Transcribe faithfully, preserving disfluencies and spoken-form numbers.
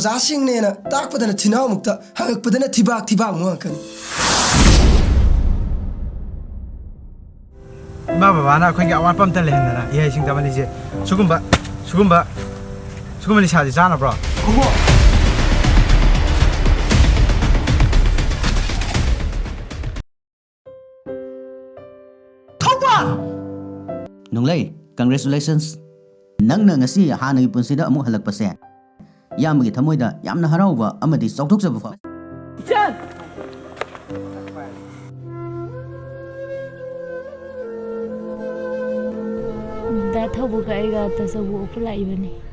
ꯑꯣꯖꯥꯁꯤꯡꯅꯦꯅ ꯇꯥꯛꯄꯗꯅ ꯊꯤꯅꯥꯎꯃꯨꯛꯇ, ꯍꯪꯉꯛꯄꯗꯅ ꯊꯤꯕꯥꯛ ꯊꯤꯕꯥꯛꯃꯨꯛ ꯍꯪꯉꯛꯀꯅꯤ꯫ ꯏꯃꯥ ꯕꯕꯥꯅ ꯑꯩꯈꯣꯏꯒꯤ ꯑꯋꯥꯠꯄ ꯑꯝꯇ ꯂꯩꯍꯟꯗꯅ ꯏꯍꯩꯁꯤꯡ ꯇꯝꯍꯜꯂꯤꯁꯦ ꯁꯤꯒꯨꯝꯕ, ꯁꯤꯒꯨꯝꯕ, ꯁꯤꯒꯨꯝꯕ ꯅꯤꯁꯥꯁꯦ ꯆꯥꯅꯕ꯭ꯔꯣ? ꯊꯧꯕꯥꯜ! ꯅꯨꯡꯂꯩ, congratulations! ꯅꯪꯅ ꯉꯁꯤ ꯍꯥꯟꯅꯒꯤ ꯄꯨꯟꯁꯤꯗ ꯑꯃꯨꯛ ꯍꯜꯂꯛꯄꯁꯦ ꯏꯌꯥꯝꯕꯒꯤ ꯊꯃꯣꯏꯗ ꯌꯥꯝꯅ ꯍꯔꯥꯎꯕ ꯑꯃꯗꯤ ꯆꯥꯎꯊꯣꯛꯆꯕ ꯐꯥꯎꯏ꯫ ꯏꯆꯟ! ꯗꯥ ꯊꯧꯕꯒ ꯑꯩꯒ ꯇꯥꯆꯧꯕꯨ ꯎꯕ ꯂꯥꯛꯏꯕꯅꯤ꯫